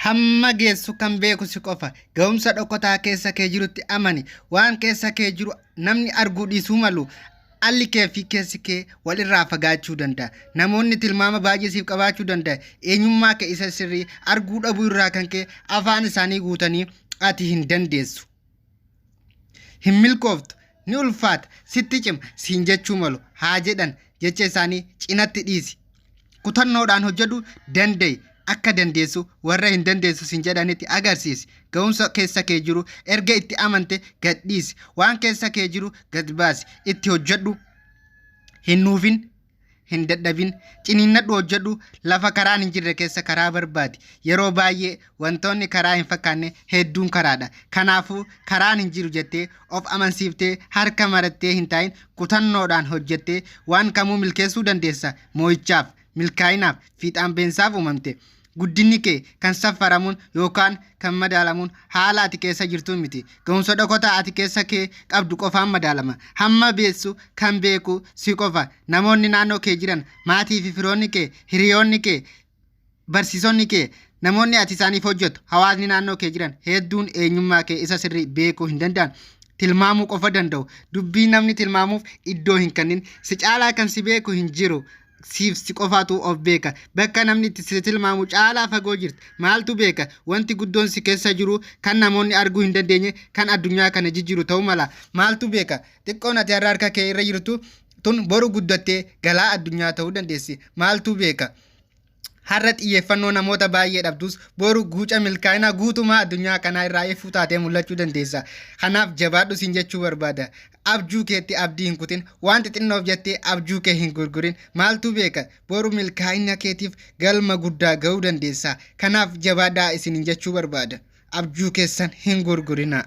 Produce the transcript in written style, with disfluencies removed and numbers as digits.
Hamma geessu kan beeku si qofa. Ga'umsa dhokotaa keessa kee jirutti amani. Waan keessa kee jiru namni arguu dhiisuu malu. Alli kee fi keessi kee wal irraa fagaachuu danda'a. Namoonni tilmaama baay'ee siif qabaachuu danda'a. Eenyummaa kee isa sirrii arguu dhabuu irraa kan ka'e afaan isaanii guutanii ati hin dandeessu. Hin milkooftu, ni ulfaata, sitti cima siin jechuu malu. Haa jedhan jecha isaanii cinatti dhiisi. Kutannoodhaan hojjedhu danda'i. Akka dandeessu warra hin dandeessu siin jedhanitti agarsiisi. Ga'umsa keessa kee jiru erga itti amante gad dhiisi. Waan keessa kee jiru gad baasi. Itti hojjedhu. Hin nuufin. Hin dadhabin. Ciniinnadhu hojjedhu. Lafa karaan hin jirre keessa karaa barbaadi. Yeroo baay'ee wantoonni karaa hin fakkaanne hedduun karaadha. Kanaafuu karaan hin jiru jettee of amansiiftee harka marattee hin taa'in kutannoodhaan hojjettee waan kamuu milkeessuu dandeessa. Moo'ichaaf, milkaa'inaaf, fiixaan beensaaf uumamte. Guddinni kee kan saffaramuun yookaan kan madaalamuun haala ati keessa jirtuun miti. Ga'umsa dhokataa ati keessa kee qabdu qofaan madaalama. Hamma beessu kan beeku si qofa. Namoonni naannoo kee jiran, maatii fi firoonni kee, hiriyoonni kee, barsiisonni kee, namoonni ati isaaniif hojjettu, hawaasni naannoo kee jiran hedduun eenyummaa kee isa sirrii beekuu hin danda'an. Tilmaamuu qofa danda'u. Dubbii namni tilmaamuuf iddoo hin kennin. Si caalaa kan si beeku hin jiru. Siif si qofaatu of beeka. Bakka namni itti si tilmaamu caalaa fagoo jirta. Maaltu beeka? Wanti guddoon si keessa jiru kan namoonni arguu hin dandeenye kan addunyaa kana jijjiiru ta'uu mala. Maaltu beeka? Xiqqoon ati har'a harka kee irra jirtu tun boru guddattee galaa addunyaa ta'uu dandeessi. Maaltu beeka? Har'a xiyyeeffannoo namoota baay'ee dhabdus boru guuca milkaa'inaa guutumaa addunyaa kanaa irraa ifuu taatee mul'achuu dandeessa. Kanaaf jabaadhu siin jechuu barbaada. Abjuu keetti abdii hin kutin. Waan xixinnoof jettee abjuu kee hin gurgurin. Maaltu beeka? Boru milkaa'ina keetiif galma guddaa ga'uu dandeessa. Kanaaf jabaadhaa isiniin jechuu barbaada. Abjuu keessan hin gurgurinaa.